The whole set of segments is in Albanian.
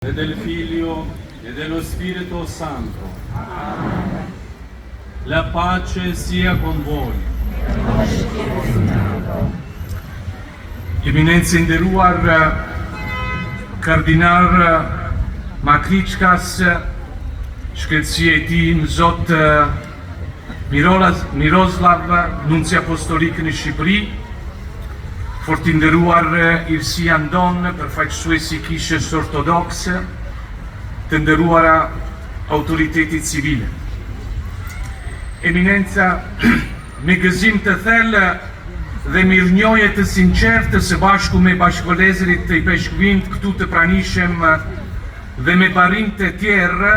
E del Figlio e dello Spirito Santo. Amen. La pace sia con voi. Eminencë e nderuar kardinal Makrickas, shkëlqesia e tij Imzot Miroslav, nunci apostolik në Shqipëri, fort i nderuar Hirësi Andon, përfaqësues i Kishës Ortodokse, të nderuara autoritete civile. Eminenca, me gëzim të thellë dhe mirënjohje të sinqertë së bashku me bashkëvëllezërit ipeshkvinjtë këtu të pranishëm dhe me barinjtë e tjerë,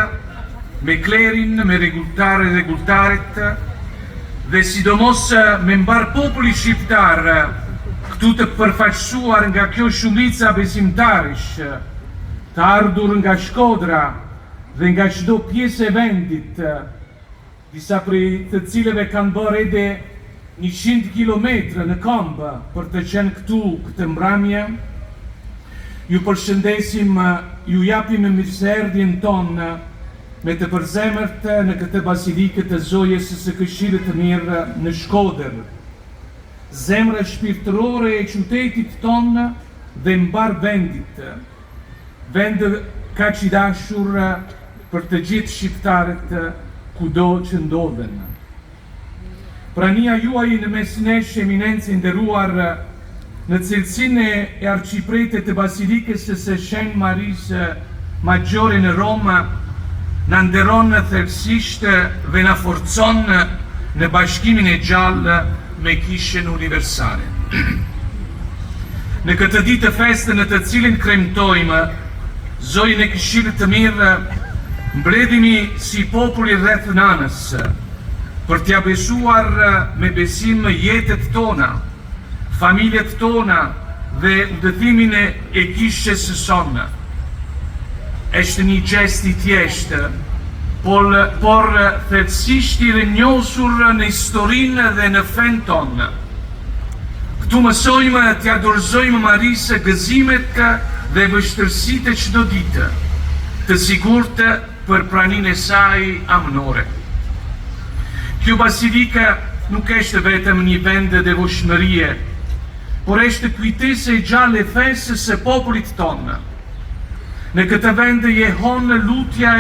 me klerin, me rregulltarët e rregulltaret dhe sidomos me mbarë popullin shqiptar, këtu të përfaqësuar nga kjo shumica besimtarësh, të ardhur nga Shkodra dhe nga çdo pjesë e vendit, disa prej të cilëve kanë bërë edhe 100 kilometra në këmbë për të qenë këtu këtë mbrëmje. Ju përshëndesim, ju japim mirëseardhjen tonë me të përzemërt në këtë bazilikë të Zojës së Këshillit të Mirë në Shkodër, zemra shpirtërore e qytetit tonë dhe mbarë vendit. Vend kaq i dashur për të gjithë shqiptarët kudo që ndodhen. Prania juaj në mes nesh, Eminencë e nderuar, në cilësinë e arqipretit të Bazilikës së Shën Marisë Maggiore në Romë, na nderon thellësisht dhe na forcon në bashkimin e gjallë me Kishën Universale. Në këtë ditë feste në të cilin kremtojmë Zojën e Këshillit të Mirë, mbledhemi si populli rreth Nanës, për t'ia besuar me besim jetët tona, familjet tona dhe udhëtimin e Kishës sonë. Është një gjest i thjeshtë, por, por thellësisht i rrënjosur në historinë dhe në fenë tonë. Këtu mësojmë t'ia dorëzojmë Marisë gëzimet dhe vështirësitë e çdo dite, të sigurt për praninë e saj amnore. Kjo bazilikë nuk është vetëm një vend devotshmërie, por është kujtesë e gjallë e fesë së popullit tonë. Në këtë vend jehon lutja.